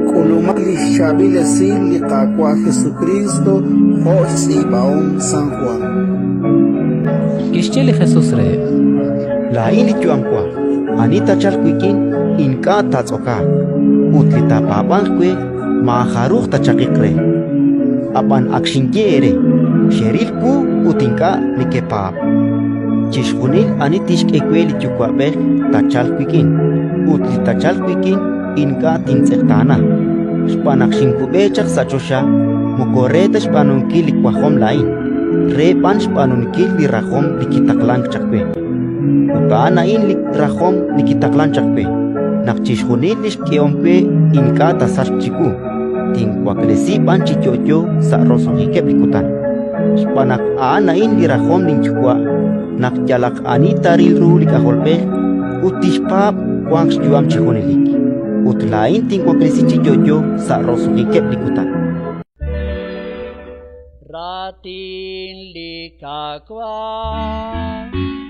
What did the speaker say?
K'ulumaq li xchaab'il esil li Qaawa' Jesukriist jo' xtz'iib'ahom San Jwan. Kixye li Jesus reheb': Laa'in li yu'am wa. Ani taachalq wik'in ink'a' taatz'okaaq, ut li taapaab'anq we maajaruj taachaqiq re. Ab'an ak xinye eere: xeril wu ut ink'a' nekepaab'. Chixjunil ani tixk'e we li Yuwa'b'ej taachalq wik'in, ut li taachalq wik'in ink'a' tintz'eqtaana. Xb'aan naq xinkub'e chaq sa' choxa moko re ta xb'aanunkil li wajom laa'in, re b'an xb'aanunkil li rajom li kitaqlank chaq we. Ut a'an a'in li rajom li kitaqlank chaq we: naq chixjunil li xk'ehom we ink'a' taasachq chiwu, tinwaklesi b'an chi yo'yo sa' roso'jikeb' li kutan. Xb'aan naq a'an a'in li rajom linYuwa', naq yalaq ani taaril ru li K'ajolb'ej ut tixpaab' wanq xyu'am chi junelik, ut laa'in tinwaklesi chi yo'yo sa' roso'jikeb' li kutan. Raatin li Qaawa'.